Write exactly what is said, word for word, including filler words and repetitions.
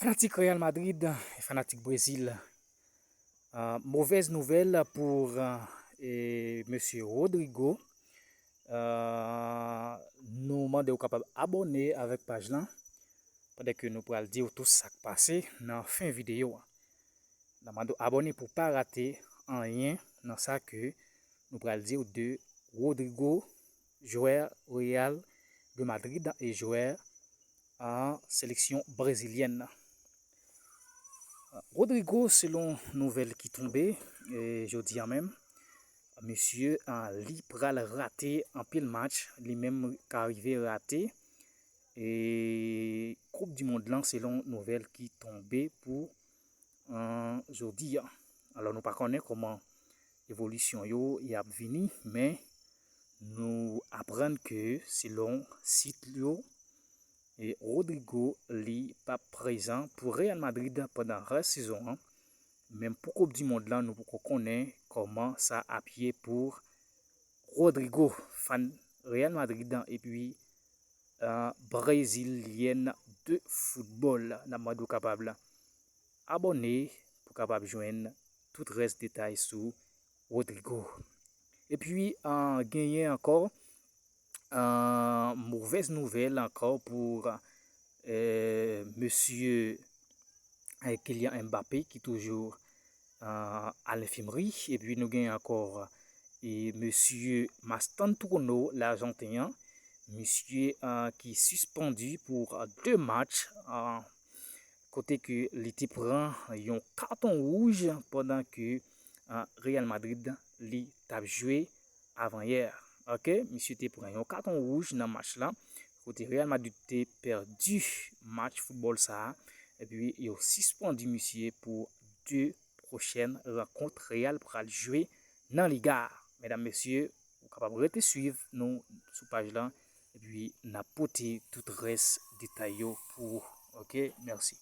Fanatik Real Madrid e fanatik Brezil, ah, movèz nouvèl pou, ah, e, mesye Rodrygo. Ah, nou mande w kapab abòne avèk paj lan, pandan ke nou pral di w tout sa k pase nan fen videyo a. N ap mande w abòne pou pa rate anyen nan sa ke nou pral di w de Rodrygo, jwè Real de Madrid e jwè an seleksyon brezilyèn nan. Rodrygo, selon nouvèl ki tonbe, e, jodi a menm, misye, a, li pral rate anpil match, li menm ka rive rate, e, Koup di Mond lan, selon nouvèl ki tonbe pou, a, jodi a. Alò, nou pa konnen kòman evolisyon yo y ap vini, men nou aprann ke selon sit yo, e Rodrygo li p ap prezan pou Real Madrid pandan rès sezon an. Men pou Koup di Mond lan, nou poko konnen kòman sa ap ye pou Rodrygo, fan Real Madrid epi, a, Brezilyèn de foutbòl. N ap mande w kapab abòne pou kapab jwenn tout rès detay sou Rodrygo. Epi, a, genyen ankò, a, movèz nouvèl ankò pou, e, mesye, e, Kylian Mbappé ki toujou, a, a lenfimri. Epi nou genyen ankò, e, mesye Mastantuono, Lajanten an, misye, a, ki sispann pou, a, de match, a, kote ke li te pran yon katon wouj pandan ke, a, Real Madrid li t ap jwe avanyè. Oke, misye te pran yon katon wouj nan match la, kote Real Madrid te pèdi match foutbòl sa a, epi yo sispann misye pou de pwochèn rankont Real pral jwe nan Liga a. Medam, mesye, ou kapab rete swiv nou sou paj lan, epi n ap pote tout rès detay yo pou ou. Oke, mèsi.